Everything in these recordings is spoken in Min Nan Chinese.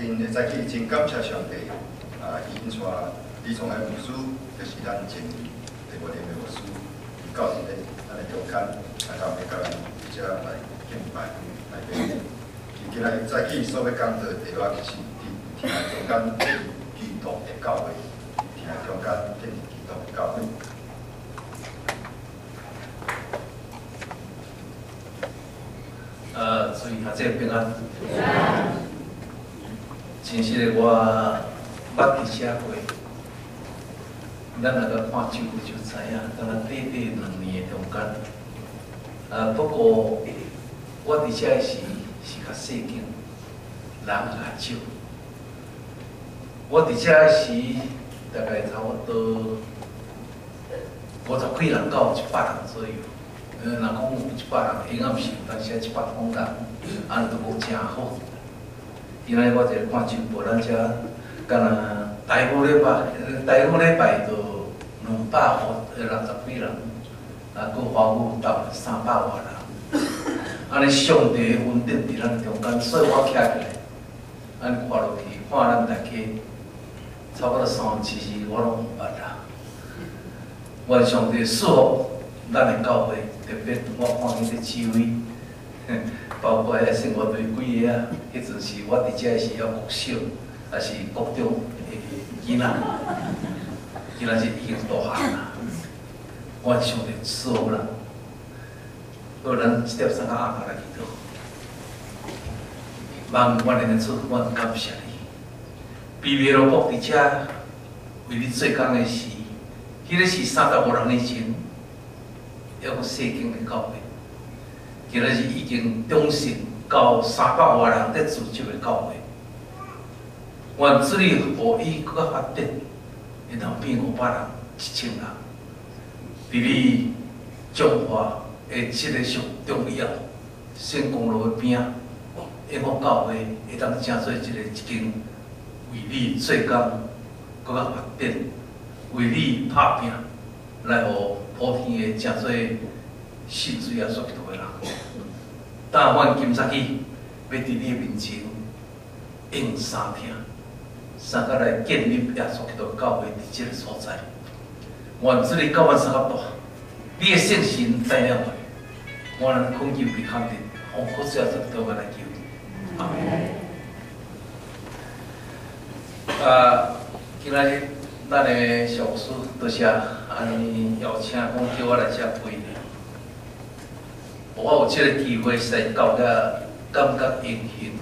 今日早起真感謝上帝，伊引帶李崇海牧師，就是咱前第五任的牧師，伊到佇咧咱的中間，到欲佮咱遮來敬拜來勉勵。伊今仔日早起所欲講的題目是佇疼中間建立基督的教會，疼中間建立基督的教會。注意下這個平安。真實的，我捌佇遮過。咱若閣看手就知影，敢若短短2年的中間。不過我佇遮時是較細間，人較少。我佇遮時大概差不多50幾人到100人左右。若講有100人，應該毋是有當時100通人，按呢都無誠好。今仔日我一个看直播，咱遮敢若台語禮拜，台語禮拜就260幾人，閣華語搭300外人。按呢上帝的恩典佇咱中間，所以我徛起來，按呢看落去，看咱大家差不多三分之二我攏毋捌啦。願上帝賜福咱的教會，特別我看見咧指揮，包括遐生活隊幾个啊，彼陣時我佇遮時猶國小，抑是國中的囡仔，今仔日已經大漢啦。願上帝賜福咱，好，咱這點三個阿來祈禱。萬萬年的主，我感謝你。卑微羅國佇遮為你做工的時，彼个是35年前，抑閣細間的教會，今仔日已經長成到300外人佇組織的教會。願主你予伊閣較發展，會當變500人、1000人。佇你彰化的這个上重要聖公路的邊，永福教會會當成做一個一間為你做工閣較發展，為你拍拚，來予普天的成做信主耶穌基督的人。但阮今早起欲佇你面前用三疼，相佮來建立耶穌基督教會佇這个所在。願主你佮阮相佮蹛，你的聖神帶領我，阮懇求被肯定，奉主耶穌基督來求。阿門。今仔日咱的小牧師多謝按呢邀請，講叫我來遮陪你。我有這个機會，實在到遮感覺榮幸。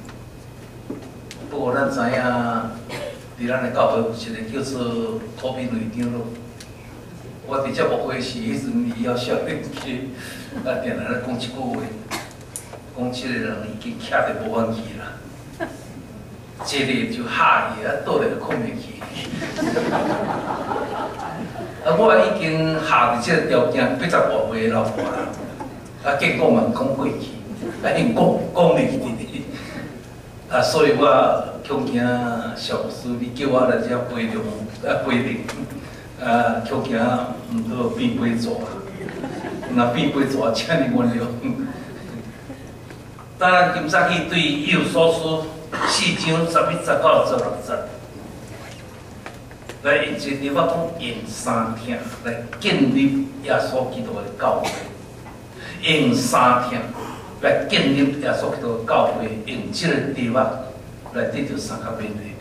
不過咱知影，佇咱的教會有一个叫做柯品蕊長老。我佇遮牧會時，彼陣伊猶少年去，定定咧講一句話，講這个人已經徛得無法去啦，坐咧就嚇伊，倒咧就睏袂去。我已經合佇這个條件80外歲的老婆啦，結果嘛講過去，已經講講袂去佇。所以我恐驚小牧師你叫我來遮陪龍陪靈，恐驚毋好變陪坐，若變陪坐，請你原諒。當咱今早起對以弗所書4章11節到16節，來用一個我講用三疼來建立耶穌基督的教會，用三疼來建立耶穌基督的教會，用這個題目來得著三個勉勵。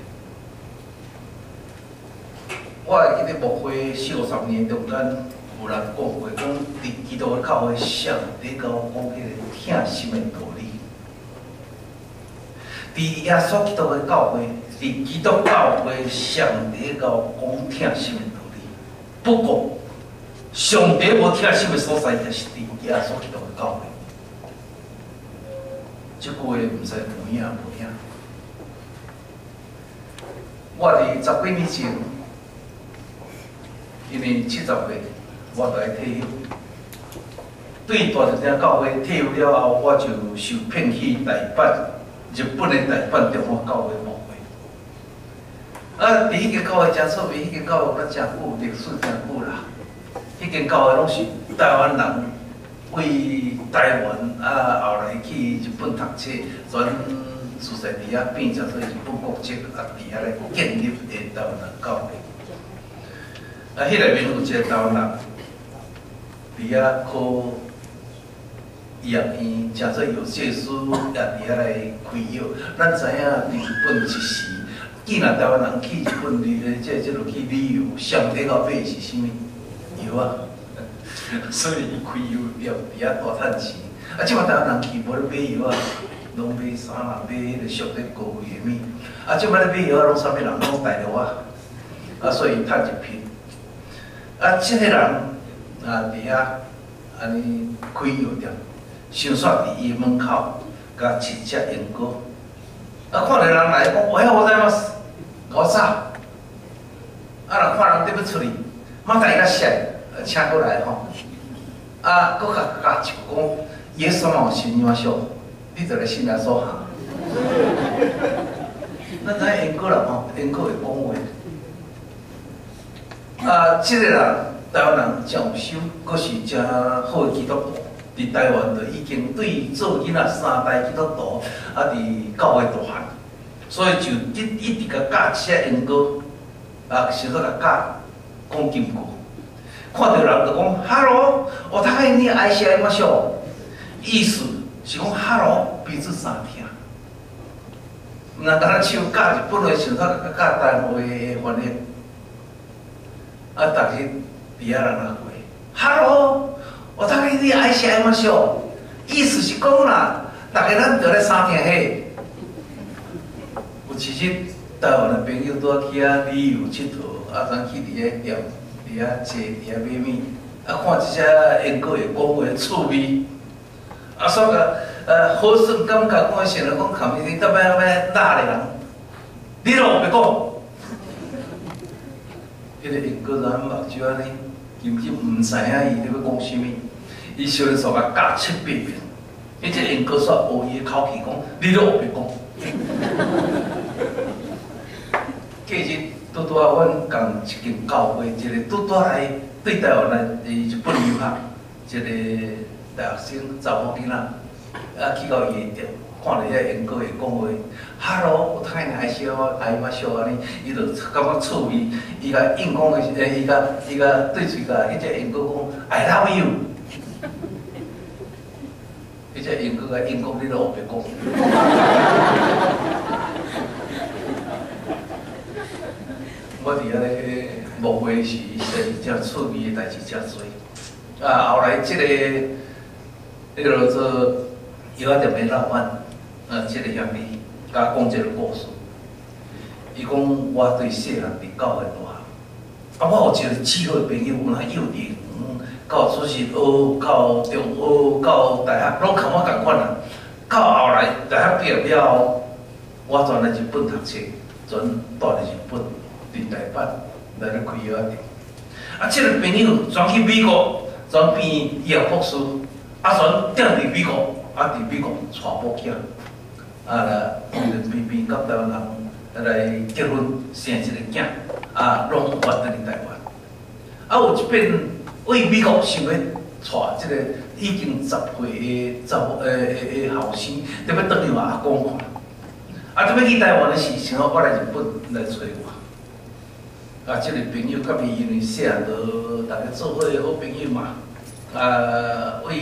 我會記得牧會四五十年中間，有人講過，講佇基督的教會上帝共我講彼个疼心的道理。佇耶穌基督的教會，佇基督教會上帝共我講疼心的道理。不過，上帝無疼心的所在，就是佇耶穌基督的教會。這句話毋知有影無影。我佇十幾年前，因為70歲，我就愛退休。對大石埕教會退休了後，我就受聘去大阪，日本的大阪中華教會牧會。佇彼間教會誠出名，彼間教會閣誠久，歷史誠久啦。彼間教會攏是台灣人為台灣，後來去日本讀冊，轉自细伫遐变成做日本国籍，啊，伫遐咧建立的台湾人教会。啊，彼内面有一个台湾人，伫遐考医学院，成做药剂师，也伫遐来开药。咱知影伫日本一时，既然台湾人去日本旅，这落去旅游，上底到买是啥物？药啊！所以伊开药店伫遐大趁钱。啊，这摆台湾人去无咧买药啊，拢买衫啦，买彼个俗咧高贵的物。啊，这摆咧买药啊，拢啥物人？拢大陆啊。啊，所以趁一批。啊，这个人啊，伫遐按呢开药店，想煞伫伊门口，共一只鹦哥。啊，看著人来讲，おはようございます，我早。啊，人看人伫欲出去，またいらっしゃい，请过来吼。啊，阁共教一句讲，イエス様を信じましょう，你就来信耶稣哈。咱知影英国人吼，英国会讲话。啊，这个人台湾人真有修，阁是真好的基督徒。伫台湾就已经对做囡仔三代基督徒，啊，伫教会大汉，所以就一一直共教这英歌，啊，想说共教讲金句。看著人就讲哈喽，お互いに愛し合いましょう，意思是讲哈喽彼此相疼。毋若敢若像教日本话，想说共教台湾话的翻译。啊，逐日伫遐人来回，哈喽，お互いに愛し合いましょう，意思是讲啦，逐家咱著咧相疼彼。有一日，台湾的朋友拄仔去遐旅游𨑨迌，啊，咱去伫遐店，伫遐坐，伫遐买物，啊，看这只英国会讲话趣味，啊，煞共好耍感觉，讲想咧讲含伊，到尾仔欲闹咧人，你拢别讲。彼个英国人目睭按呢，根本毋知影伊咧欲讲啥物，伊小咧煞共教七八遍，彼只英国煞学伊的口气讲，你拢别讲。隔日拄拄仔，阮仝一间教会，一个拄拄仔来对台湾来日本留学，一个大学生查某囡仔，啊去到伊的店，看著遐英国会讲话，哈喽，お互いに愛し合いましょう按呢，伊就感觉趣味，伊共应讲的时阵，伊共对喙共彼只英国讲 I love you，彼只英国共应讲你拢白讲。我伫遐咧牧会时，实在是真趣味的代志真济。啊，后来这个，彼个叫做药仔店的老板，啊，这个兄弟共我讲这个故事。伊讲我对细汉伫教会大汉，啊，我有一个至好的朋友，有那幼稚园到主日学，到中学，到大学，拢共我仝款啊。到后来大学毕业了后，我转来日本读册，转蹛伫日本，伫台北来咧开药仔店。啊，这个朋友转去美国，转变医学博士，啊，转踮伫美国，啊，伫美国娶某囝，啊，来边边佮台湾人来结婚，生一个囝，啊，拢活转去台湾。啊，有一摆为美国想欲娶这个已经10岁的查某的后生，得欲转去予阿公看。啊，得欲去台湾的时，想讲我来日本来揣我。啊，这个朋友佮伊因为细汉就逐家做伙的好朋友嘛，啊，为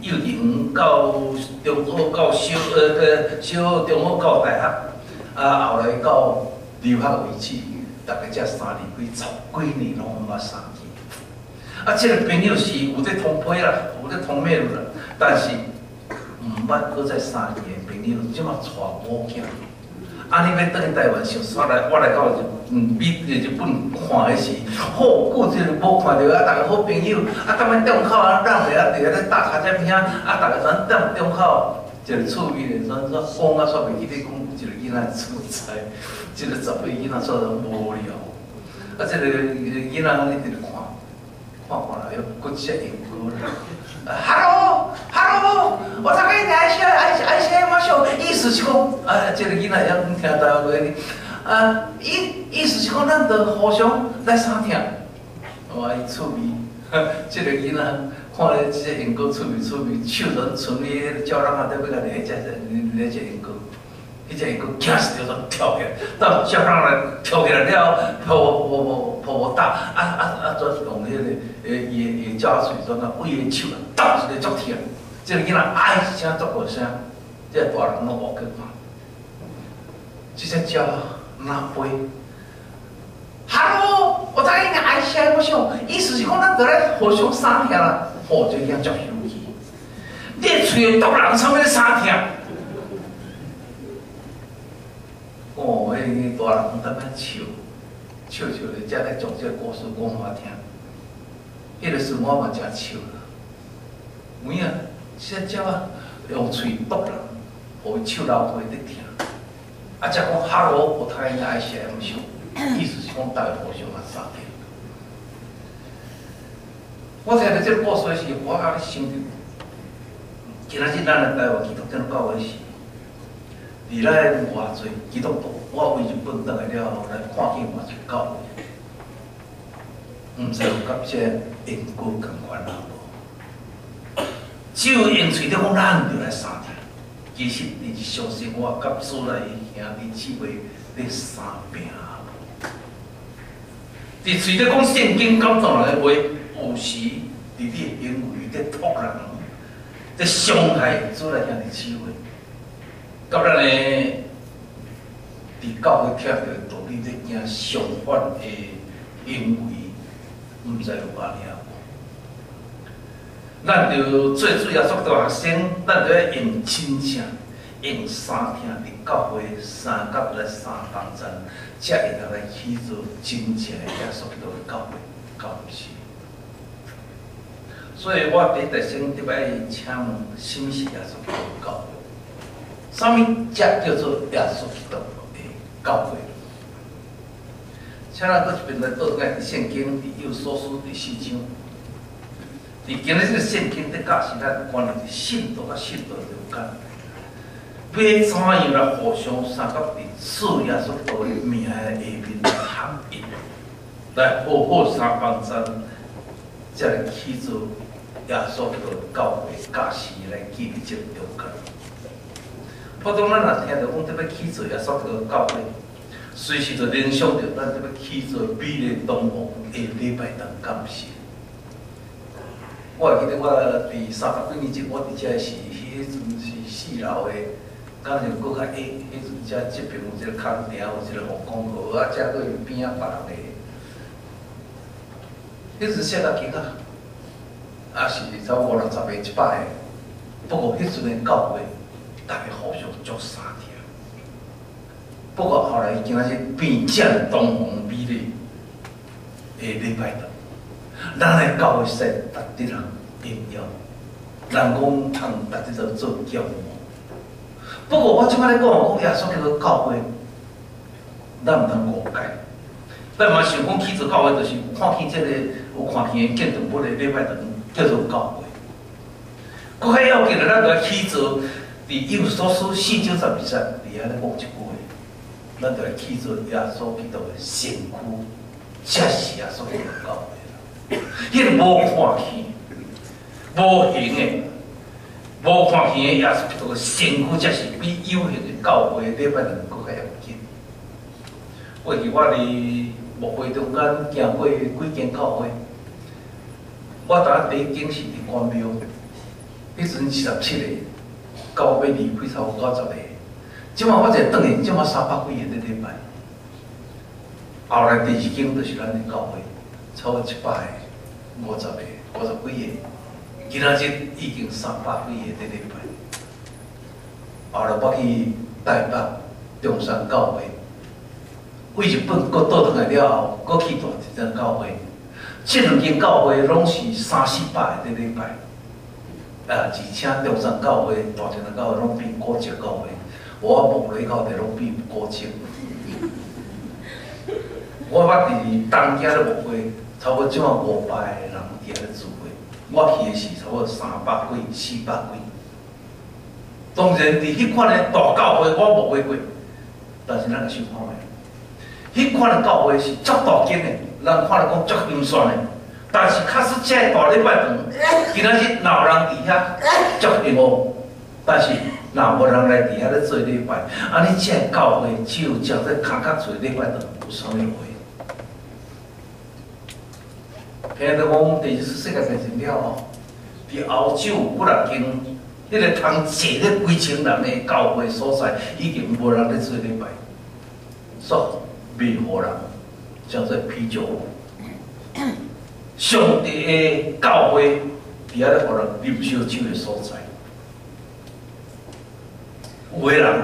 幼稚园到中学到小学、中学到大学，啊，后来到留学为止，逐家才三二几、十几年拢毋捌相见。啊，这个朋友是有咧通批啦，有咧通脉啦，但是毋捌阁再相见的朋友，这马娶某囝。啊！你欲转去台湾，想煞来，我来到美日本看彼时，好久这个无看著啊！逐家好朋友，啊，踮咧店口啊，绕咧啊，伫遐咧搭跤遮边啊，逐家全踮店口，一个趣味的，怎怎讲啊，煞袂记得讲有一个囡仔出在，这个10岁囡仔煞无聊，啊，这个囡仔按呢伫咧看，看看了又阁只英歌啦。哈喽，哈喽，お互いに愛し愛し合いましょう。意思是讲，啊，这个囡仔会晓听台湾话呢，啊，意思是讲，咱著互相来相疼。哇，伊趣味，这个囡仔看咧，这个英歌趣味趣味，手全賰咧，叫人啊，得欲共咧食咧食英歌。彼隻伊閣驚死著，就跳起來，到小人來跳起來了，噗噗噗噗噗打，啊啊啊！全用彼個伊的鳥喙怎啊，對伊手啊，打一个足疼，這个囡仔啊一聲足大聲，這個大人攏學去看。這隻鳥若飛，哈囉，我知影愛聲我想，意思是講咱著來互相相疼啦。吼，這個囝足生氣，你的喙啄人，啥物咧相疼？哦，彼個大人踮遐笑，笑笑咧，才來將這個故事講予我聽。彼個時我嘛誠笑啦。有影，這隻鳥仔用喙啄人，予伊手流血咧疼。啊，才講哈囉，我太應愛寫毋想，意思是講逐家互相來相疼。我聽著這個故事時，我仔咧想著，今仔日咱來台灣基督教教會是，佇咱偌濟基督徒，我為日本轉來了後，來看見偌濟教會，毋知有佮這因果仝款啊無？只有用喙咧講，咱就來相疼。其實佇日常生活，佮主內兄弟姊妹咧相拼啊無？佇喙咧講聖經感動人的話，有時佇你的行為咧托人，咧傷害主內兄弟姊妹。佮咱的佇教會聽著的道理咧行相反的行為，毋知有按呢無？咱著做主耶穌的學生，咱著愛用真正、用相疼佇教會相佮來相幫贊，才會當來去做真正的耶穌基督的教會，敢毋是？所以我佇這先特別請問，啥物是耶穌基督的教會？啥物才叫做耶穌基督的教會？請咱閣一遍來倒轉來佇聖經佇以弗所書第四章。佇今日這個聖經佇教示咱關於信徒佮信徒中間，欲怎樣來互相相佮佇主耶穌基督的名的下面來合一，來好好相幫贊，才來去做耶穌基督的教會教示來建立這個中間。普通咱若聽著講欲去做耶穌基督的教會，隨時就聯想著咱欲去做美麗東方的禮拜堂，敢毋是？我會記得我佇30幾年前，我佇遮時，彼陣是四樓的，敢像閣較矮。彼陣遮這邊有一個空埕，有一個木廣告，啊，遮閣有邊仔別人的。彼陣寫較緊啊，也是差不多五六十个、100個。不過彼陣的教會，逐家互相足相疼。不過後來今仔日變遮爾東方美麗的禮拜堂。咱的教會使值得人榮耀，人講通值得做驕傲。不過我這擺咧講，講耶穌基督教會，咱毋通誤解。咱嘛想講去做教會，就是有看見這個有看見的建築物的禮拜堂叫做教會。閣較要緊的，咱著愛去做佇以弗所書四章十二節佇遐咧講一句話，咱著愛去做耶穌基督的身軀，才是耶穌基督的教會。彼個無看見、無形的、無看見的耶穌基督的身軀，才是比有形的教會禮拜堂閣較要緊。過去我佇牧會中間行過幾間教會，我當第一間是佇關廟，彼陣27個，到尾離開差不多90個。這馬我一轉去，這馬300幾个佇禮拜。後來第二間就是咱的教會，差不多700個。50個、50幾個，今仔日已經300幾個佇禮拜。後來我去台北中山教會，對日本閣倒轉來了後，閣去大一間教會。這兩間教會攏是三四百個佇禮拜，啊，而且中山教會、大一間教會攏變古蹟教會，我摸落去到底攏變古蹟。我捌佇東京咧牧會。差不多這馬500個人佇遐咧聚會，我去的時差不多300幾、400幾。當然，佇彼款的大教會我無去過，但是咱來想看覓，彼款的教會是足大間的，人看來講足寒酸的，但是假使這個大禮拜堂，今仔日若有人佇遐足興哦，但是若無人來佇遐咧做禮拜，按呢這个教會只有誠濟跤殼做禮拜堂，有啥物路用？聽著講第二次世界大戰了後，佇歐洲有幾若間，彼个通坐咧幾千人的教會所在，已經無人咧做禮拜，煞賣予人，叫做啤酒屋。上帝的教會佇遐咧，予人啉燒酒的所在。有的人，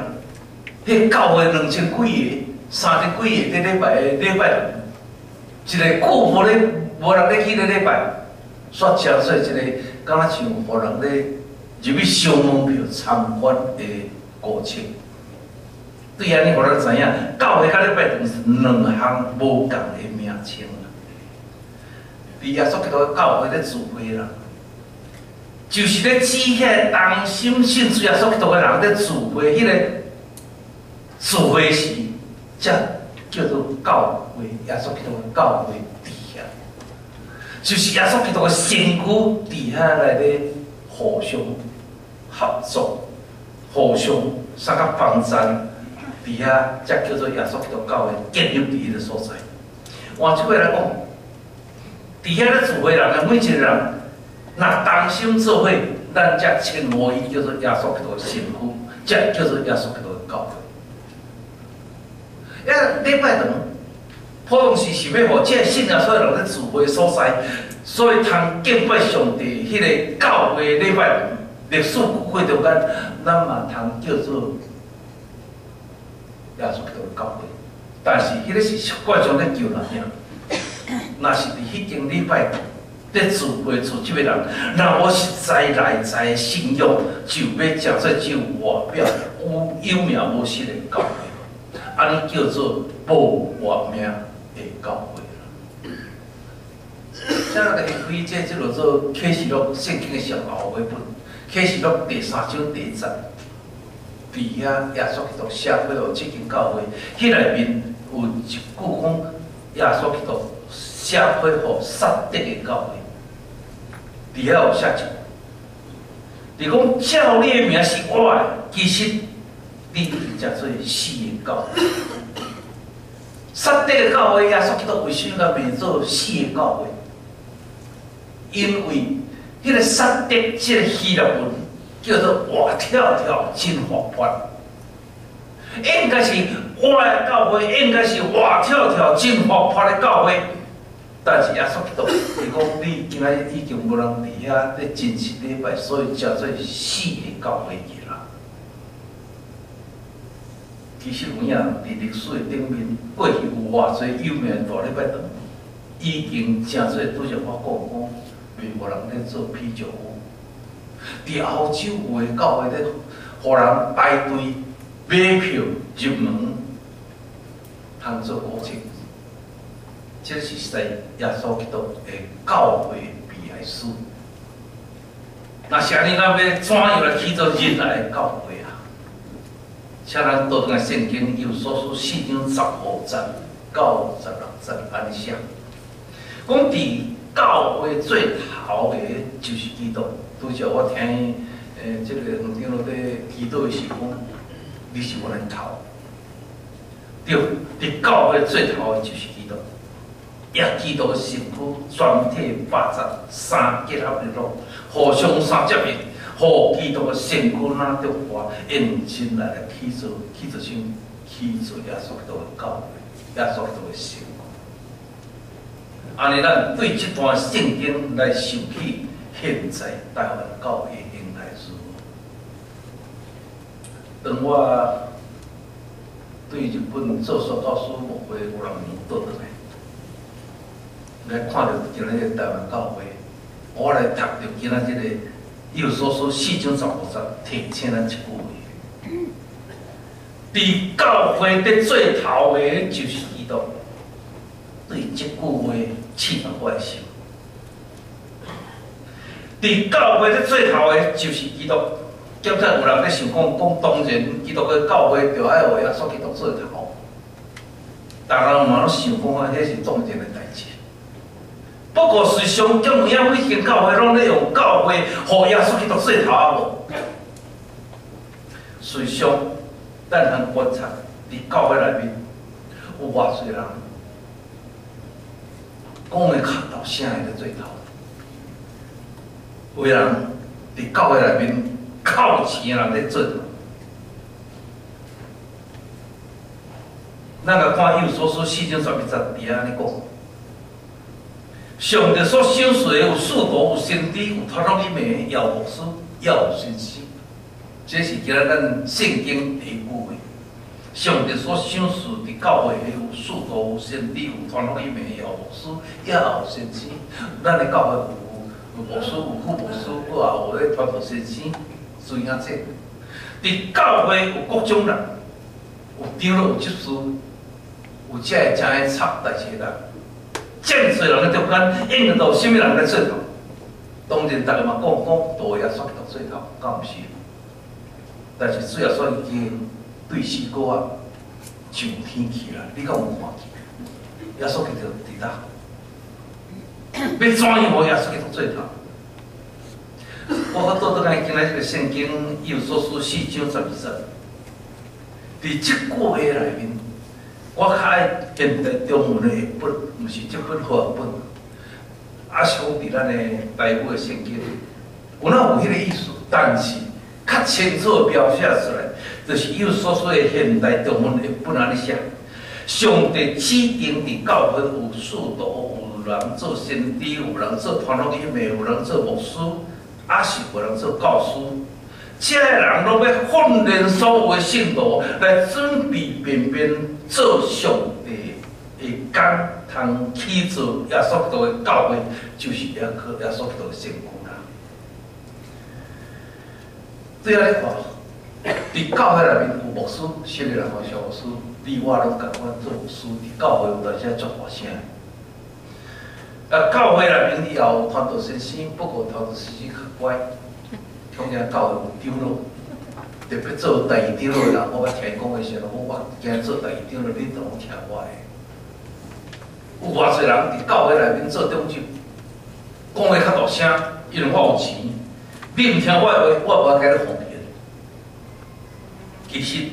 彼教會2000幾个、3000幾个佇禮拜的禮拜，一个久無咧，無人咧去咧禮拜，煞誠做一个，敢若像予人咧入去收門票參觀的過程。對按呢，予咱知影，教會佮禮拜堂是兩項無仝的名稱啦。佇耶穌基督的教會咧聚會啦，就是咧指遐同心信主耶穌基督的人咧聚會，彼个聚會時，才叫做教會。耶穌基督的教會佇遐，就是耶穌基督的身軀佇遐來咧互相合作、互相相佮幫贊，佇遐才叫做耶穌基督教會建立佇彼个所在。換一句話來講，佇遐咧聚會人的每一個人，若同心做伙，咱才稱呼伊叫做耶穌基督的身軀，才叫做耶穌基督的教會。禮拜堂普通時是欲予這个信耶穌的人咧聚會所在，所以通敬拜上帝。彼个教會禮拜堂歷史過中間，咱嘛通叫做耶穌基督的教會。但是彼个是習慣上咧叫人爾。若是佇彼間禮拜堂咧聚會聚集的人，若無實在內在的信仰，就欲誠做只有外表有有名無實的教會，按呢叫做無活命的教會啦。請咱來開這這落做啟示錄聖經的上後尾本，啟示錄第三章第一節，佇遐耶穌基督寫批予這間教會，彼內面有一句講耶穌基督寫批予撒得的教會，佇遐有寫一句，佇講照你的名是活的，其實你已經誠做死的教會。撒得的教會，耶穌基督為啥物共罵做死的教會？因為彼个撒得這个希臘文叫做活跳跳，真活潑，應該是活的教會，應該是活跳跳，真活潑的教會。但是耶穌基督，伊講你今仔日已經無人佇遐咧真實禮拜，所以誠做死的教會去啦。其實有影佇歷史的頂面，過去有偌濟有名的大禮拜堂，已經誠做拄才我講講，賣予人咧做啤酒屋。佇歐洲有的教會咧，予人排隊買票入門，通做古蹟。這是實在耶穌基督的教會悲哀史。若是按呢，咱欲怎樣來去做仁愛的教會啊？請咱倒轉來聖經，以弗所書4章15節到16節按呢寫，講佇教會最頭的，就是基督。拄才我聽這個黃長老佇祈禱的時講，你是我的頭。對，佇教會最頭的就是基督。耶基督的身軀，全體百節三結合的咯，互相相接應，予基督的身軀若著活，認真來去做，去做啥？去做耶穌基督的教會，耶穌基督的身軀。按呢，咱對這段聖經來想起現在台灣教會的形態如何？當我對日本做宣教師牧會五六年倒轉來，來看著今仔日台灣教會，我來讀著今仔這個以弗所書四章十五節，提醒咱一句話：佇教會的最頭的，就是基督。對這句話刺痛我的心。佇教會的最頭的，就是基督。敢才有人咧想講，講當然基督的教會著愛予耶穌基督做頭。逐人嘛攏想講啊，彼是當然的代誌。不過事實上，敢有影每間教會攏咧用教會予耶穌基督做頭啊無？事實上，咱通觀察佇教會內面有偌濟人講話較大聲的咧做頭，有人佇教會內面靠錢的人咧做頭。咱來看以弗所書四章十一節佇遐按呢講：上帝所賞賜的有使徒、有先知、有傳福音的，也有牧師，也有先生。這是今仔咱聖經第一句話。上帝所賞賜佇教會的有使徒、有先知、有傳福音的，也有牧師，也有先生。咱的教會有牧師、有副牧師，閣也有咧傳道先生、師兄姐。佇教會有各種人，有長老、有執事，有遮個誠愛插代誌的人。遮爾濟人咧中間，應該都有啥物人來做頭？當然，逐家嘛講講道耶穌基督做頭，敢毋是？但是主耶穌已經對死哥啊上天去啦，你敢有看見？耶穌基督佇佗？欲怎樣予耶穌基督做頭？我閣倒轉來今仔這個聖經以弗所書四章十二節，佇這句話內面，我較愛現代中文的譯本，毋是這本和合本，抑是講佇咱的台語的聖經，有哪有彼個意思？但是較清楚描寫出來，就是以弗所書的現代中文譯本按呢寫：上帝指定佇教會有使徒，有人做先知，有人做傳福音的，有人做牧師，抑是有人做教師。這个人攏欲訓練所有的聖徒，來準備便便做上帝的工，通起造耶穌基督的教會，就是耶穌基督的身軀啦。對按呢看，佇教會內面有牧師，啥物人吼？小牧師，你我攏仝款做牧師，佇教會有當時足大聲。啊，教會內面以後有傳道先生，不過傳道先生較乖，恐驚教會有長老，特別做第二長老的人，我捌聽伊講的時陣，我驚做第二長老，恁都攏聽我的。有偌濟人佇教會內面做長執，講話較大聲，因為我有錢，你毋聽我的話，我無愛共你奉獻。其實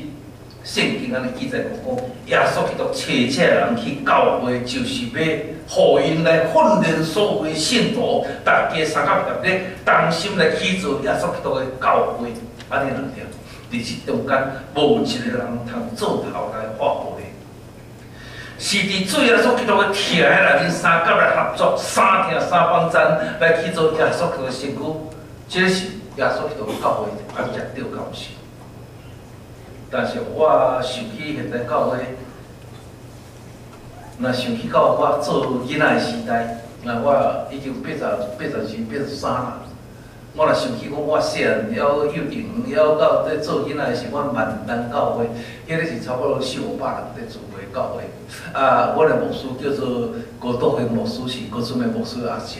聖經按呢記載講，耶穌基督差這人去教會，就是欲予𪜶來訓練所有的信徒，大家相佮協力，同心來起造耶穌基督的教會。按呢兩點，佇這中間無一个人通做頭來發號的，是佇主耶穌基督的疼的內面相佮來合作，三疼三幫贊來起造耶穌基督的身軀。這是耶穌基督的教會，按才對，敢毋是？但是我想起現代教會，若想起到我做囡仔的時代，那我已經84、83啦。我若想起講我細漢了幼稚園了到咧做囡仔的時，阮萬丹教會，彼个是差不多四五百人佇聚會教會。啊，阮的牧師叫做高道輝牧師，是高春的牧師阿叔。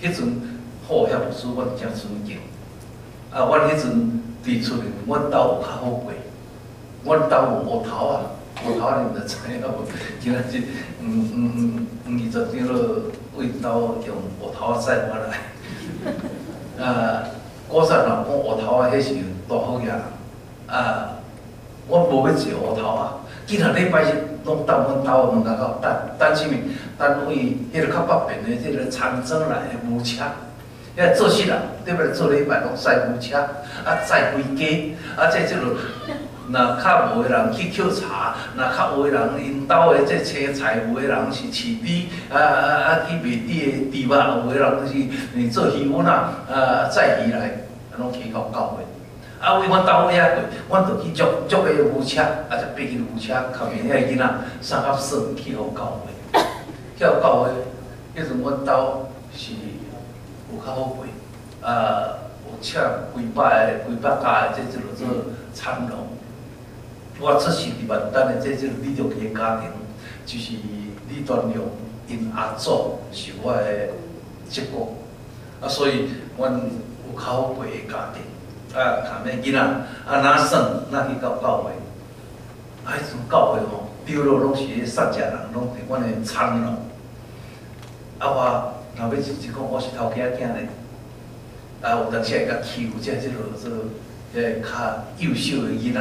彼陣好，遐牧師阮誠尊敬。啊，阮彼陣佇厝內，阮兜有較好過。阮兜有烏頭仔，烏頭仔你毋知知影無？今仔日黃黃二十長老為兜用烏頭仔載我來。啊，古早人講烏頭仔，彼是大好額人。啊，阮無欲坐烏頭仔，今仔禮拜日攏等阮兜門口口等等啥物？等為彼个較北邊的這个長征來的牛車。遐做事人，對不對？做禮拜攏載牛車，啊載規家，啊這這个若較無的人去抾柴，若較有的人𪜶兜的這生菜有的人是飼豬，啊啊啊去賣豬的豬肉，有的人是做魚塭仔，啊載魚來，啊攏去到教會。啊為阮兜遐過，阮就去捉捉个牛車，啊就爬去牛車，後面遐囡仔三甲耍去予教會，去予教會，彼陣阮兜是有較好過，啊，有請幾百个、幾百家的這這落做參農。我出世佇萬丹的這這李中基家庭，就是李端良𪜶阿祖是我的叔公，啊，所以阮有較好過的家庭。啊，牽的囡仔啊，若耍，若去到教會，啊，彼陣教會吼，長老攏是彼撒食人，攏佇阮的參農。啊，我若欲直直講，我是頭家仔囝咧，啊，有當時會共欺負，這這落做遐个較幼小的囡仔，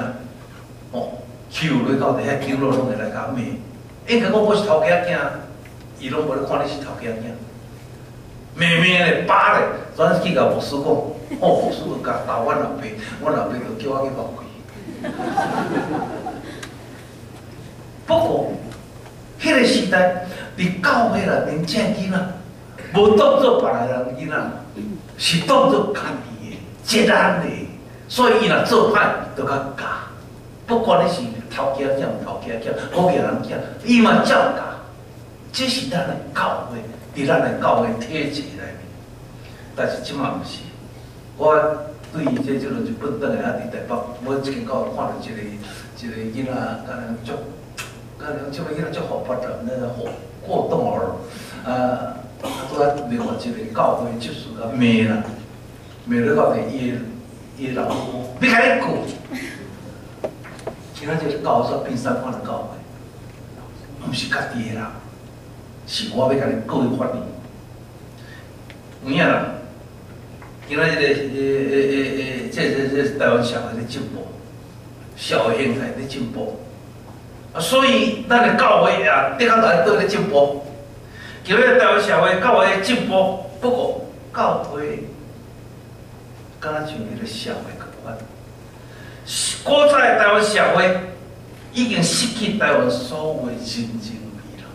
哦，欺負落到底遐長老攏會來共罵。應該講我是頭家囝，伊攏無咧看你是頭家囝，罵罵咧，巴咧，轉去共牧師講，哦，牧師就共打阮老爸，阮老爸就叫我去罰跪。不過，彼個時代，佇教會內面，這囡仔無當做別個人囡仔，是當做家己的、責任的，所以伊若做歹，就共教。不管你是頭家囝、頭家囝、好家人囝，伊嘛照教。這是咱的教會，佇咱的教會體制內面。但是這馬毋是，我對這這陣日本轉來啊，佇台北，我一間教會看著一個一個囡仔，敢若足，敢若這個囡仔足活潑的，那個活過動兒，啊，拄仔另外一個教會執事共罵啦，罵了到底伊的伊的老母講，欲共你告。今仔這個教會煞變啥款的教會？毋是家己的人，是我欲共你告去法院。有影啦，今仔這個、這台灣社會咧進步，社會形態咧進步，啊，所以咱的教會也的確來倒咧進步。今仔台灣社會教會進步，不過教會敢若像彼個社會仝款。古早的台灣社會已經失去台灣所有的人情味啦。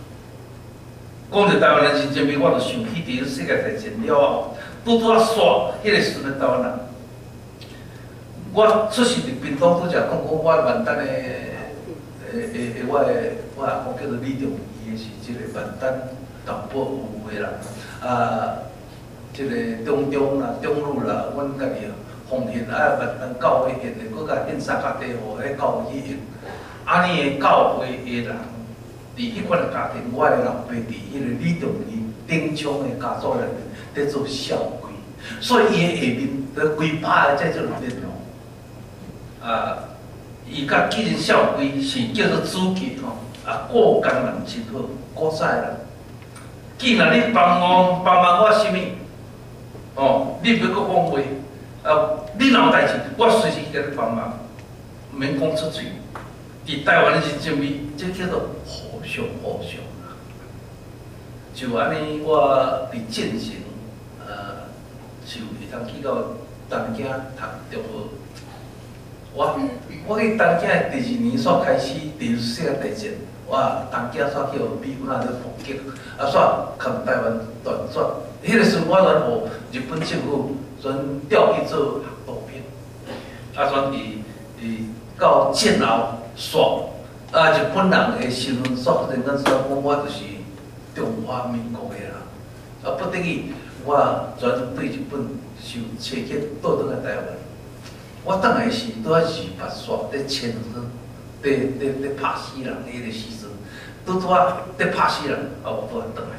講著台灣的人情味，我就想起佇世界大戰了後，拄拄仔煞彼個時陣的台灣人。我出世佇屏東，拄才講講我萬丹的，我阿公叫做李仲伊，是這個萬丹淡薄有的人。啊，這個中中啦、中路啦，阮家己奉獻啊，萬丹教會獻的，閣共獻三角地予彼教會去用。按呢的教會的人，佇彼款的家庭，我的老爸佇彼個李仲義頂廠的家族內面佇做少尉，所以伊的下面佇幾百個這種電腦。啊，伊佮繼任少尉是叫做主計吼，啊，顧工人真好，古早的人。既然你幫忙幫忙我啥物，哦，你袂閣講話，啊，你若有代誌，我隨時去共你幫忙，毋免講出喙。佇台灣的人情味，這叫做互相互相啦。就按呢，我佇進前，是有會通去到東京讀中學。我去東京的第二年煞開始第二次世界大戰，我東京煞去予美軍仔咧伏擊，啊煞共台灣斷絕。彼個時陣我轉予日本政府轉調去做學徒兵，啊轉佇到戰後煞，啊日本人的身份煞突然間煞講我就是中華民國的人，啊不得已我轉對日本受差遣倒轉來台灣。我轉來時拄仔二八煞佇簽約，佇拍死人彼個時陣，拄拄仔佇拍死人，啊我拄仔轉來，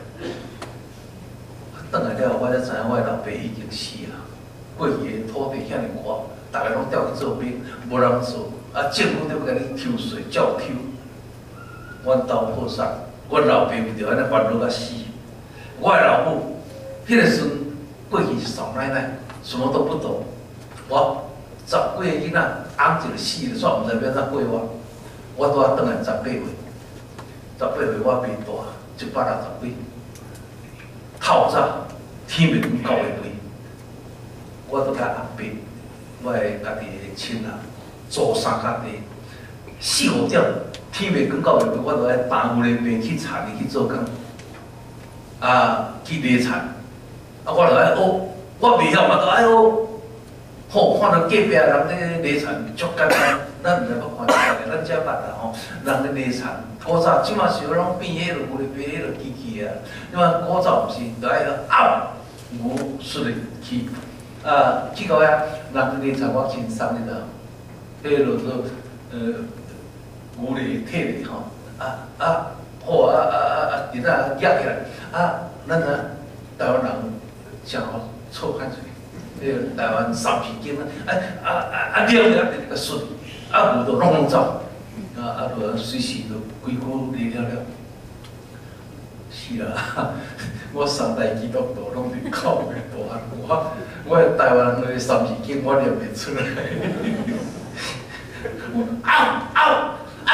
轉來了後，我才知影我的老爸已經死啊。過去的土地遐爾闊，逐个攏調去做兵，無人做，啊政府都欲共你抽稅，照抽。阮兜破產，阮老爸為著按呢煩惱甲死。我的老母，彼個時陣過去是少奶奶，什麼都不懂，我十幾個囡仔，翁一個死了，煞毋知欲按怎過活。我拄仔轉來18歲，18歲我袂大，160幾，透早天欲光九月尾，我拄共阿伯，我的家己的親人租三角地，四五點天欲光九月尾，我就愛擔牛犁爿去田裡去做工，啊去犁田，啊我就愛學，我袂曉嘛，都愛學。吼，看著隔壁人咧犁田足簡單，咱毋知捌看過，咱遮捌啦吼。人咧犁田，古早這馬是攏變彼落牛犁爿彼落機器啊。你看古早毋是，著愛拗牛出來去，啊，去到遐人咧犁田，我輕鬆你知無？彼落做牛犁退咧吼，啊啊好啊啊啊啊，佇那舉起來，啊，咱啊台灣人誠好錯歹勢。彼个台灣三字經啊，啊啊啊了了，個順，啊無就攏攏走，啊啊就隨時就規矩犁了了。是啦，我三代基督徒攏佇教會大漢，我台灣的三字經我念袂出來。嗷嗷嗷！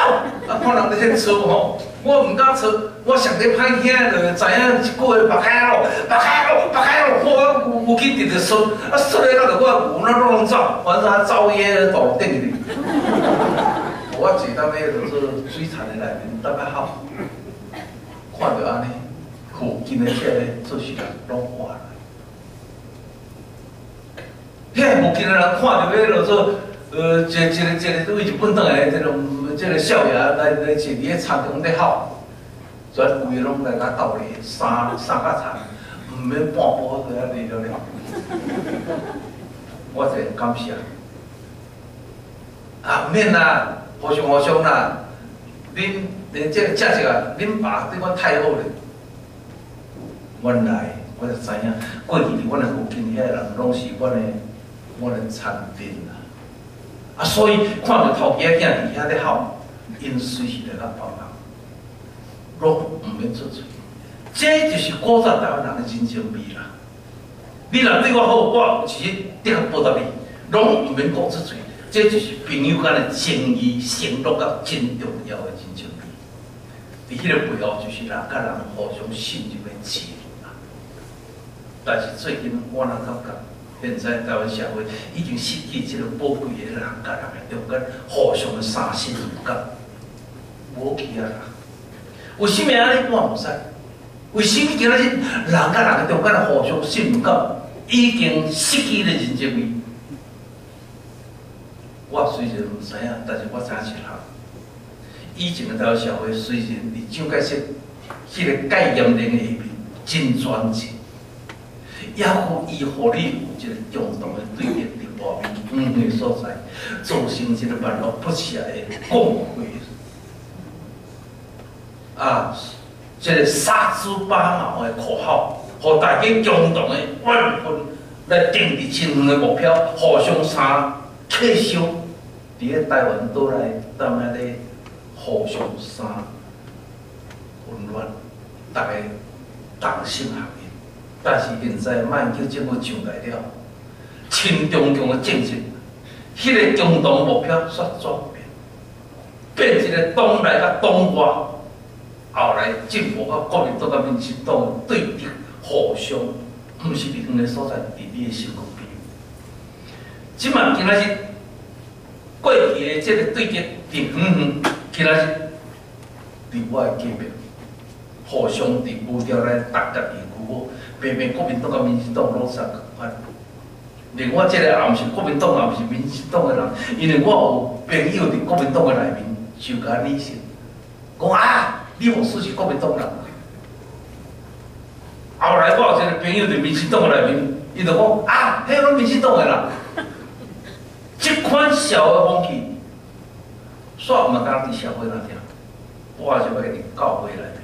啊，看人佇咧吵吼，我毋敢吵，我上咧歹聽，就知影一句話別開咯，別開咯，別開咯，我有去直直說，啊說咧那個我牛那攏走，反正走去彼個道路頂去。我坐踮彼個做水田的內面，踮遐吼，看著按呢，附近的這个做事人攏看來，遐附近的人看著彼個做，一個對日本轉來這種這個少爺來坐佇咧田中咧吼，全規个攏來共鬥咧，三三甲田，毋免半步就遐離了了。我真感謝。啊，毋免啦，互相互相啦。恁恁這個食食啊，恁爸對阮太好咧。原來我就知影，過去佇阮的附近遐個人攏是阮的田鎮啦。啊，所以看著頭家囝佇遐咧吼，𪜶隨時來共幫忙，攏毋免出喙。這就是古早台灣人的人情味啦。你若對我好，我有一日得報答你，攏毋免講出喙。這就是朋友間的情誼、承諾佮真重要的人情味。佇彼個背後，就是人佮人互相信任的情啦。但是最近我若感覺，現在台灣社會已經失去這個寶貴的人佮人的中間互相的相信任感，無去啊啦。為啥物按呢？我毋知。為啥物今仔日人佮人的中間的互相信任感已經失去了人情味？我雖然毋知影，但是我知影一項。以前的台灣社會雖然佇蔣介石彼個戒嚴令的下面真專制，猶閣伊予你有一個共同的對敵佇外面遠的所在，造成一個萬惡不赦的共匪。啊，這個殺豬拔毛的口號，予大家共同的怨恨來定佇真遠的目標，互相相克燒。佇咧台灣島內，踮遐咧互相相溫暖，逐家同心合意。但是現在馬英九政府上來了，親中共的政策，彼個共同目標煞轉變，變一個黨內佮黨外，後來政府佮國民黨佮民進黨對敵互相，毋是佇遠的所在，佇你的身軀邊。這馬今仔日過去的這個對敵佇遠遠，今仔日佇我的隔壁，互相佇牛調來逐家己牛母，明明國民黨佮民進黨攏相仝款。連我這個也毋是國民黨，也毋是民進黨的人，因為我有朋友佇國民黨的內面，就共理性，講啊，你牧師是國民黨人。後來我有一個朋友佇民進黨的內面，伊就講啊，彼攏民進黨的啦。這款社會風氣，煞毋敢佇社會那聽，我就欲佇教會內面，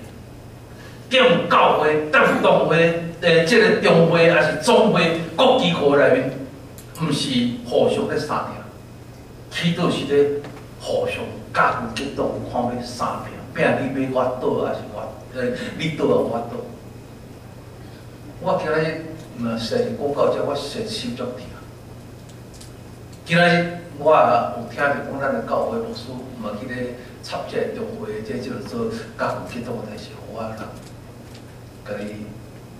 踮教會、踮堂會、這個中會抑是總會各機構內面，毋是互相咧相聽，起倒是咧互相咬拳結黨，看欲相拼，拼你欲我倒，抑是我你倒抑我倒。我今仔日嘛實在是講到這，我實在心足疼。今仔日我也有聽著講，咱的教會牧師嘛去咧插這個中會，這叫做咬拳結黨的代誌，予我人共伊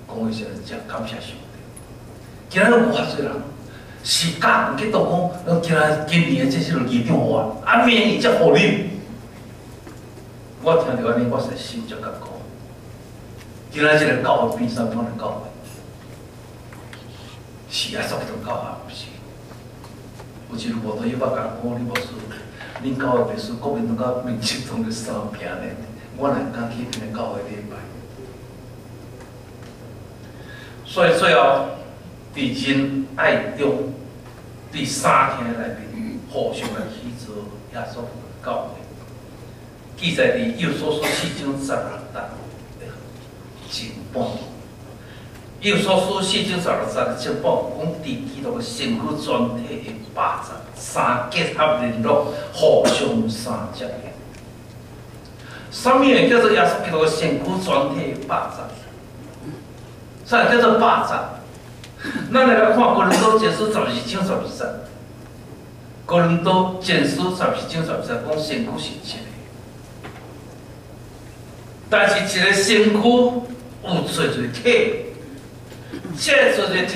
講一聲，真感謝上帝。今仔日有偌濟人是咬拳結黨講，今仔今年的這是議長予我，啊明年才予恁。我聽著按呢，我實在心足艱苦。今仔這個教會變啥款的教會？是耶穌基督教會，毋是？有一日無多伊捌共講，你牧師，恁教會牧師國民黨佮民進黨咧相拼咧，我哪敢去恁个教會禮拜？所以最後，佇仁愛中，佇三聽內面，互相來起造耶穌教會。記載佇以弗所書4章16節前半。以弗所書4章16節前半講，佇基督的身軀全體的百節三結合聯絡，互相相接應。啥物會叫做耶穌基督的身軀全體的百節？啥叫做百節？咱來來看哥林多前書12章12節。哥林多前書十二章十二節講身軀是一個，但是一個身軀有濟濟體，這濟濟體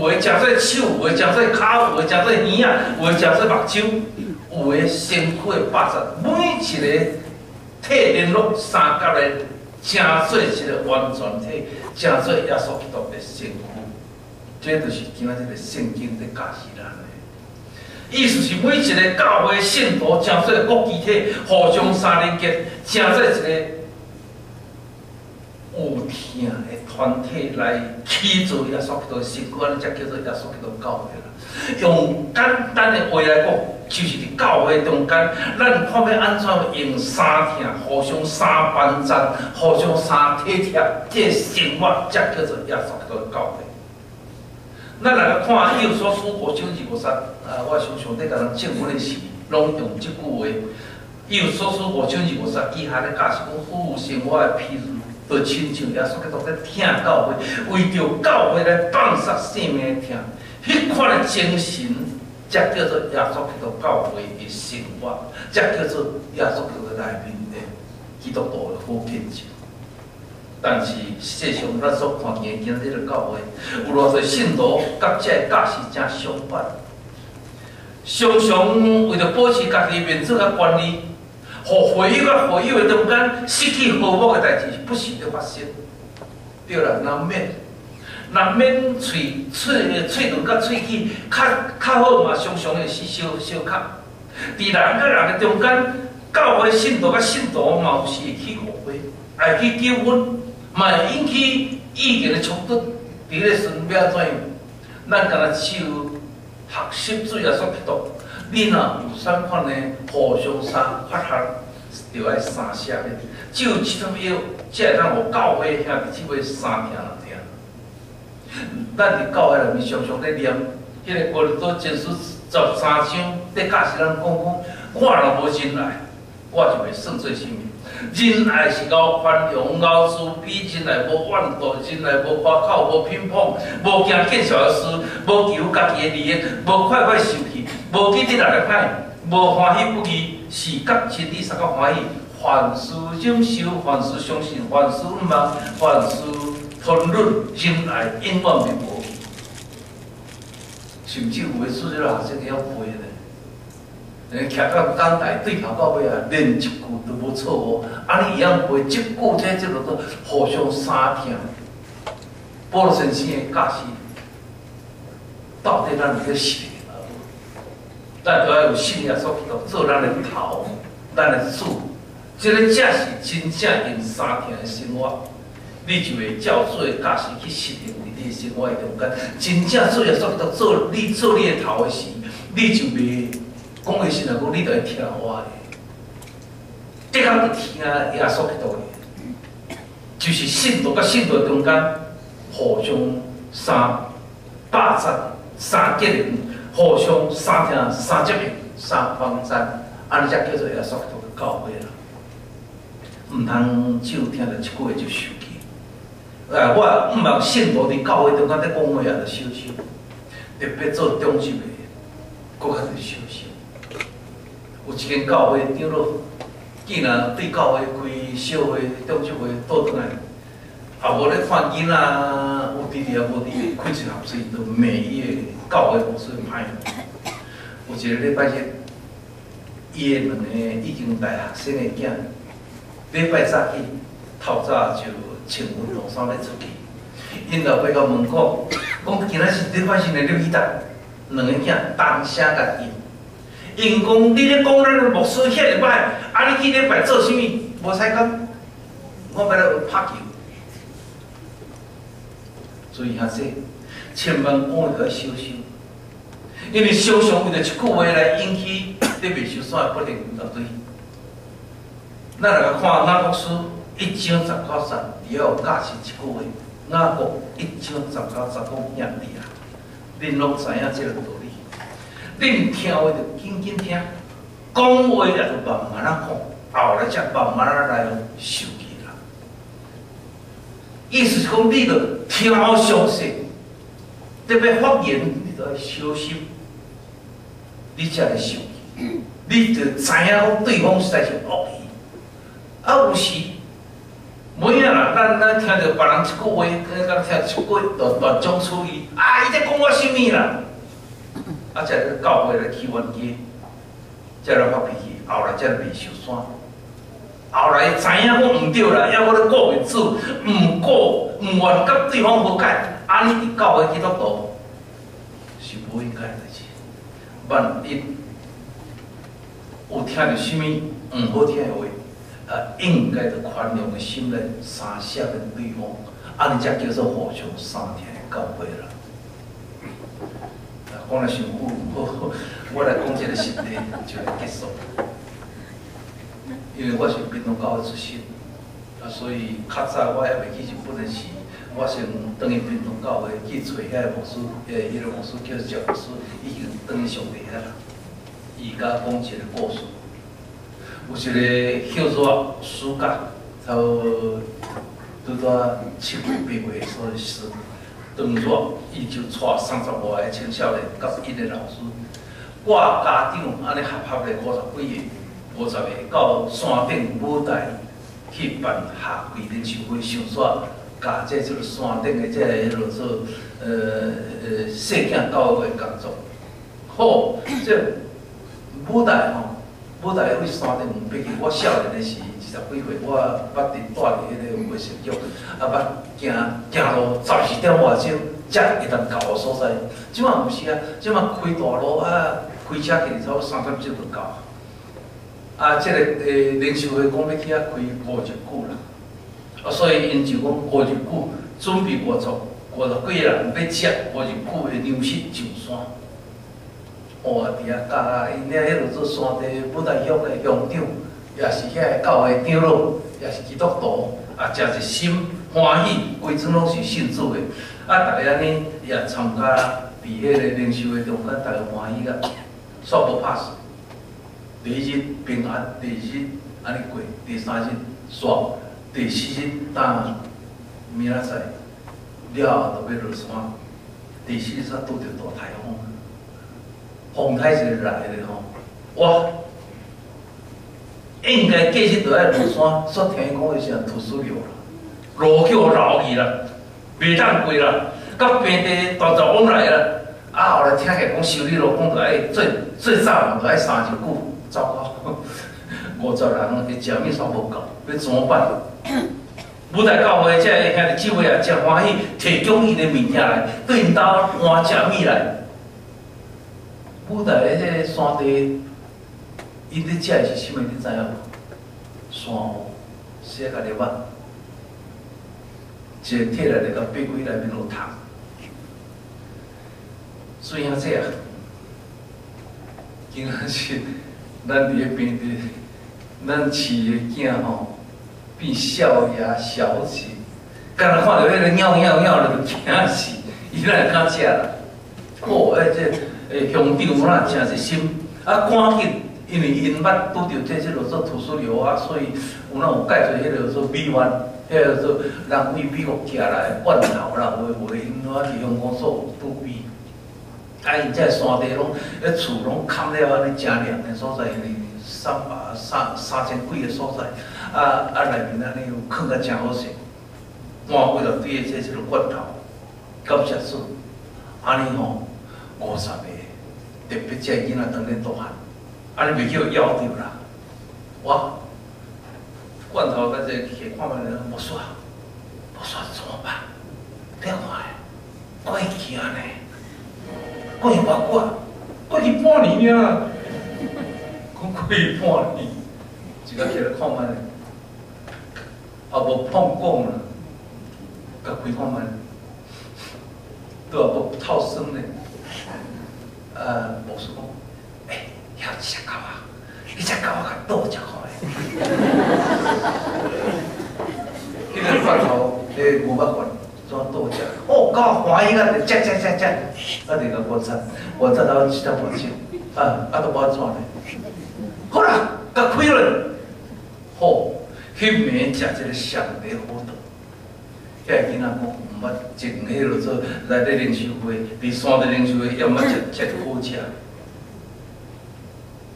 有的誠做手，有的誠做跤，有的誠做耳仔，有的誠做目睭，有的身軀的百節，每一個體聯絡相佮的，成做一個完全體，成做耶穌基督的身軀。這就是今仔日個聖經佇教示咱的。意思是每一個教會信徒成做國肢體，互相相連結，成做一個有疼的團體來起造耶穌基督的身軀，按呢才叫做耶穌基督教會啦。用簡單的話來講，就是佇教會中間，咱看欲按怎用相疼，互相相幫贊，互相相體貼，這個生活才叫做耶穌基督教會。咱來看以弗所書5章25節，啊，我想上帝共人證明的時，攏用這句話。以弗所書5章25節，以下咧教示講，夫生活的譬如，就親像耶穌基督咧疼教會，為著教會來放殺性命的疼，彼款的精神，才叫做耶穌基督教會的生活，才叫做耶穌基督內面的基督徒的好見證。但是實際上，咱所看見的今日個教會，有偌濟信徒佮這个教示正相反，常常為著保持家己面子佮權利，予會友佮會友的中間失去和睦的代誌不時咧發生。對啦，難免難免喙喙喙唇佮喙齒較較好嘛，常常會是相相磕。佇人佮人的中間，教會信徒佮信徒嘛有時會起誤會，會起糾紛。嘛會引起意見的衝突。佇彼個時陣欲按怎樣？咱敢若只有學習主耶穌基督。你若有啥款的互相相發洩，就愛相寫咧。只有這種藥，才會當予教會兄弟姊妹相疼疼。咱佇教會內面常常咧念，彼個哥林多前書13章，咧教示咱講講，我若無仁愛，我就袂算做啥物。仁愛是𠢕寬容、𠢕慈悲，仁愛無怨妒，仁愛無誇口、無品捧，無驚見笑的事，無求家己的利益，無快快受氣，無記得人的歹，無歡喜不義，是佮真理相佮歡喜。凡事忍受，凡事相信，凡事盼望，凡事吞忍，仁愛永遠袂無。甚至有的主日學生會曉背咧。徛到講台對頭到尾啊，連一句都無錯誤。啊，你會曉背這句這這個都互相相疼。保羅先生的教示，到底咱有咧實踐無？咱都愛有信耶穌基督做咱的頭，咱的主，這个才是真正用相疼的生活。你就會照主的教示去實行佇你的生活的中間。真正主耶穌基督做你做你的頭的時，你就袂。講的時陣講，你著會聽我的，的確聽耶穌基督的，就是信徒佮信徒中間互相相百節、相結連，互相相疼、相接應、相幫贊，按呢才叫做耶穌基督的教會啦。毋通只有聽著一句話就受氣。啊，我毋望信徒佇教會中間咧講話也著小心，特別做長執的，閣較著小心。有一間教會長老，竟然對教會開小會、長執會倒轉來，也無咧看囡仔有佇佇也無佇，開一合喙就罵伊的教會牧師歹。有一个禮拜日，伊的兩个已經大學生的囝，禮拜早起透早就穿運動衫咧出去，𪜶老爸共問講，講今仔是禮拜日呢，你去佗？兩个囝同聲共應。𪜶講你咧講咱的牧師遐爾歹，啊你去禮拜做啥物？無使講，我欲來學拍球。所以兄弟，千萬講話著愛小心，因為常常為著一句話來引起你袂受散的不靈絕對。咱來看雅各書1章19節，伊有教示一句話。雅各1章19節講兄弟啊，恁攏知影這个道理。恁聽話就緊緊聽，講話也著慢慢仔講，後來才慢慢仔來受氣啦。意思是講，你著聽詳細，特別發言，你著愛小心，你才會生氣。你著知影講對方實在是惡意。啊，有時，每仔啦，咱聽著別人一句話，敢聽一句就斷章取義，啊，伊咧講我啥物啦？啊，才咧教會咧起冤家，才來發脾氣，後來才袂受山。後來知影講毋對啦，猶閣咧顧面子，毋顧毋願佮對方和解，按呢佇教會基督徒是無應該的代誌。萬一有聽著啥物毋好聽的話，啊，應該著寬容的心來相赦免對方，按呢才叫做互相相疼的教會啦。啊，講了傷久，好，我來講這個實例就會結束。因為我是屏東教會出身，啊，所以較早我猶未去日本的時，我先轉去屏東教會去揣遐个牧師，彼個牧師叫趙牧師，已經轉去上帝遐啦。伊共我講一個故事，有一個歇熱暑假，差不多拄拄7月8月所以時，當熱，伊就帶30外个青少年，佮𪜶的老師，掛家長按呢合合咧50幾个，50個到山頂舞台去辦夏季靈修會，想煞共這個山頂的這个彼落做細囝教育的工作。好，這舞台吼，舞台位山頂爬去，我少年的時20幾歲，我捌佇蹛佇彼個衛生局，啊捌行行路12點外鐘才會當到的所在。這馬毋是啊，這馬開大路啊，開車去差不多3點鐘就到。啊，這個靈修會講欲去遐開5日久啦，啊，所以𪜶就講5日久準備50幾個人欲接5日久的糧食上山。哦，佇遐教啊，𪜶遐彼落做山地舞台鄉的鄉長，也是遐个教會長老，也是基督徒，啊，誠一心歡喜，規陣攏是信主的，啊，逐家按呢也參加佇彼個靈修會中間，逐家歡喜甲，煞無拍死。第一日平安，第二日按呢過，第三日煞，第四日當明仔載了後就欲落山，第四日煞拄著大颱風。風颱一個來咧吼，哇！應該過日就愛落山，煞聽伊講的是土石流啦，路叫流去啦，袂當過啦，佮平地大閘往來啦。啊，後來聽起來講修理路講著愛最最早嘛，著愛3日久，糟糕，50人的食物煞無夠，欲怎麼辦？舞台教會這个兄弟姊妹也誠歡喜，提供𪜶的物件來，對𪜶兜換食物來。舞台的這個山地，𪜶咧食的是啥物？你知影無？山芋，寫甲粒仔，一個摕來就共擘開內面有糖。所以兄弟啊，今仔日咱佇咧平地，咱飼的囝吼變少爺小姐，敢若看著彼個貓貓貓就驚死，伊哪會敢食啦？好，欸，這鄉長啦，誠熱心，啊，趕緊，因為𪜶捌拄著這個做土石流啊，所以有哪有蓋做彼個做米灣，彼個做人為美國寄來的罐頭啦，有的無的，𪜶我佇香港所有儲備。啊，𪜶這山地攏，彼厝攏崁了按呢誠涼的所在，因為300、3000幾个所在，啊啊內面按呢有囥甲誠好勢，換幾大堆的這個罐頭，感謝主，按呢吼50個，特別這个囡仔當咧大漢，按呢袂去予枵著啦。哇，罐頭佮這個摕看覓咧，無煞，無煞怎麼辦？你看，過去按呢，過去偌久？過去半年爾，講過去半年，一個起來看覓咧，也無碰講啦，共開看覓，都也無透酸咧。牧師講，欸，遐有一隻狗仔，彼隻狗仔共倒食看覓。彼個罐頭，彼個牛肉罐，怎倒食？哦，狗歡喜啊，就食食食食，啊，就共觀察，觀察到7點外鐘，啊啊，都無按怎咧。好啦，共開落。好，彼暝食這個上帝好頓，遐个囡仔講毋捌前彼落做來咧靈修會，佇山咧靈修會，也毋捌食食好食，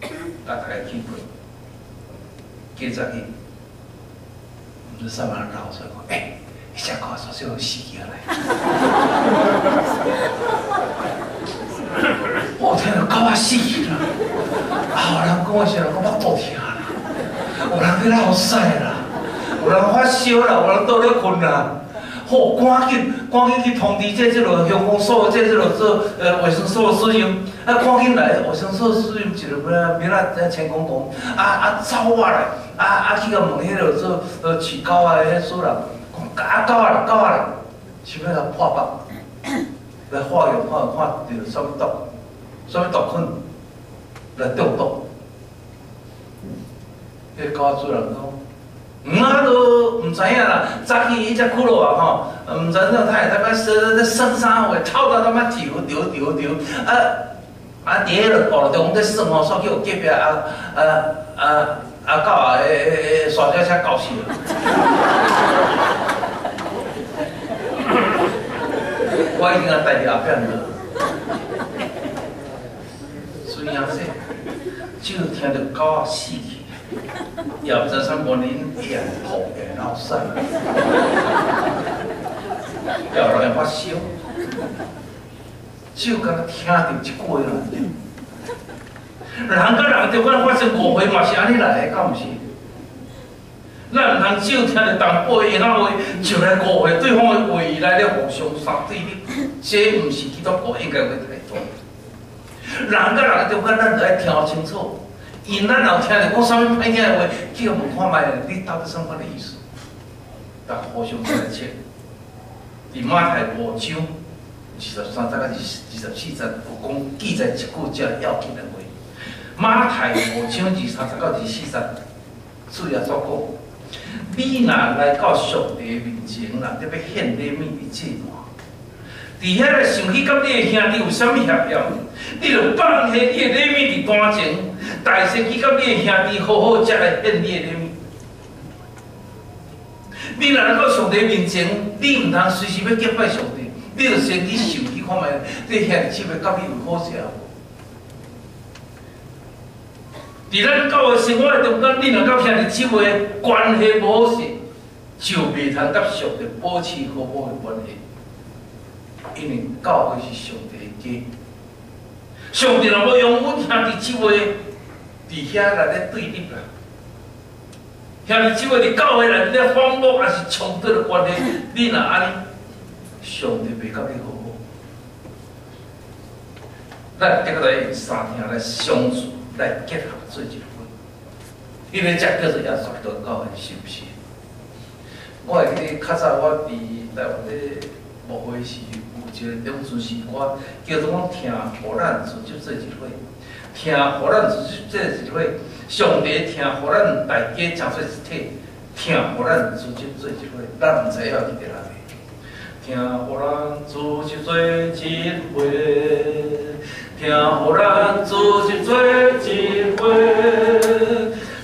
啊，逐家去困，過早起，毋知啥物人鬧出來講，欸，彼隻狗煞少死起來。我聽著狗仔死去啦，啊，有人講的時陣，講腹肚疼啦，有人去落屎啦，有人發燒啦，有人倒咧睏啦。好，趕緊趕緊去通知這這个鄉公所，這這个做衛生所主任，啊，趕緊來衛生所主任一個咩咩仔千公公，啊啊走啊來，啊啊去共問彼个做飼狗仔的彼主人，講啊狗仔來狗仔來，想欲共破腹，來化驗看看著啥物毒，啥物毒菌來中毒，彼个狗仔主人講。毋啊，都毋知影啦。早起彼隻骷髏啊吼，毋知影他會當咧耍啥貨，透到當仔跳跳跳跳，啊啊！佇彼个道路中咧耍吼，煞去予隔壁啊啊啊啊狗仔的沙車車咬死了。我已經啊帶佇後壁了。雖然說，只聽著狗仔死去。也毋知啥原因，伊會吐，會落屎，也有人發燒，只有敢若聽著一句話爾。人佮人中間發生誤會嘛是按呢來的，敢毋是？咱毋通只有聽著淡薄的閒話，就來誤會對方的話來咧互相相對立，這毋是基督徒應該有的態度。人佮人中間，咱著愛聽清楚。因咱若有聽著講啥物歹聽的話，去問看覓，你到底啥物款的意思？逐互相來切。佇馬太五章23節到24節有講記載一句遮要緊的話。馬太五章23節到24節，主耶穌講：你若來到上帝面前，若欲獻禮物佇祭壇，佇遐來想起佮你的兄弟有啥物嫌嫌，你就放下你的禮物佇壇前，大聲去佮你的兄弟好好才來獻你的禮物。你若來到上帝面前，你毋通隨時欲敬拜上帝，你就先去想去看覓，你兄弟姊妹佮你有好勢無？佇咱教會生活的中間，你若佮兄弟姊妹關係無好勢，就袂通佮上帝保持好好的關係。因為教會是上帝的家，上帝若無容阮兄弟姊妹佇遐來咧對立啦，兄弟姊妹佇教會內咧反目，抑是衝突的關係，你若按呢，上帝袂佮你好好。咱得來用三聽來相處，來結合做一份，彼个才叫做耶穌基督教會，是毋是？我會記得較早我佇台灣咧牧會時，有一個長尊詩歌，叫做講疼予咱組織做一伙，疼予咱組織做一伙，上帝疼予咱大家成做一體，疼予咱組織做一伙，咱毋知影去佇哪裡。疼予咱組織做一伙，疼予咱組織做一伙，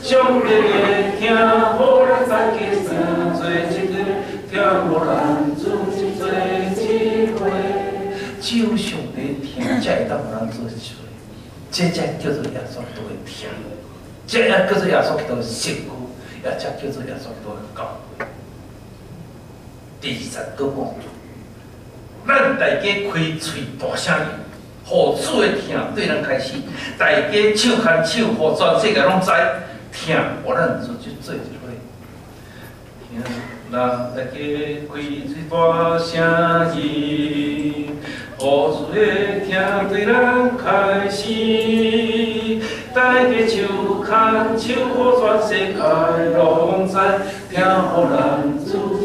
上帝的疼予咱大家算做一伙，疼予咱組織做一伙，只有上帝疼才會當予咱做一伙，這才叫做耶穌基督的疼，這也叫做耶穌基督的身軀，也才叫做耶穌基督的教會。第二節閣講，咱大家開喙大聲音，予主的疼對咱開始，大家手牽手，予全世界攏知，疼予咱組織做一伙。疼咱大家開喙大聲音，予主的疼對咱開始，大家手牽手，予全世界攏知，疼予咱組織做一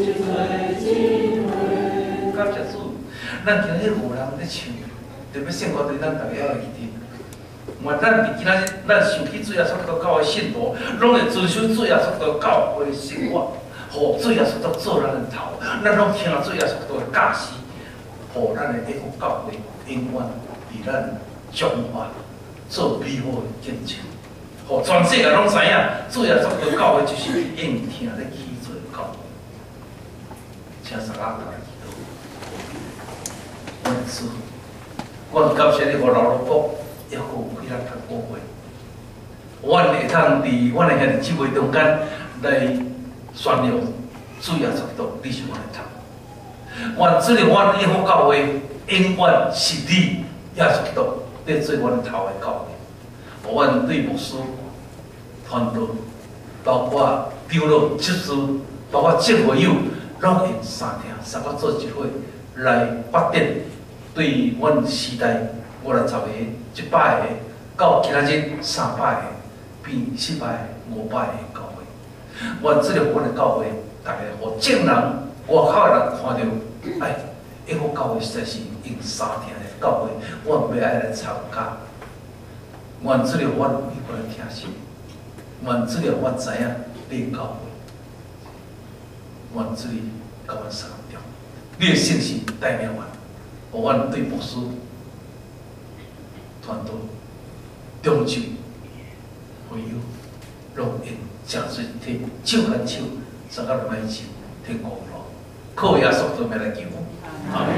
伙。感謝主，咱今日有人咧唱，特別聖歌隊，咱逐家也會記得。嘛，咱佇今仔日，咱想起主耶穌基督教會信徒，攏會遵守主耶穌基督教會生活，予主耶穌基督做咱的頭，咱攏聽主耶穌基督的教示，予咱的這個教會永遠佇咱中華做美好的見證，予全世界攏知影，主耶穌基督教會就是用疼咧起做的教會。請大家來祈禱。阮主，阮感謝你，予劉羅卜猶閣有幾若通個月，阮會通佇阮的兄弟姊妹中間來宣揚主耶穌基督，你是阮的頭。願主令阮永福教會永遠是你耶穌基督咧做阮的頭的教會。阮對牧師團隊，包括長老、執事，包括眾會友，攏用三聽三個做一伙來發展，對阮時代50個、100個，到今仔日300個，變400個、500個教會。願主令阮的教會，逐家予眾人外口的人看著，哎，永福教會實在是用三聽的教會，我欲愛來參加。願主令阮有彼款的聽信，願主令我知影你的教會，願主你佮阮相共，你的聖神帶領阮，予阮對牧師、團隊、長執、會友，攏用誠濟提手牽手，相佮落來前天國路，靠耶穌基督名來求，阿門。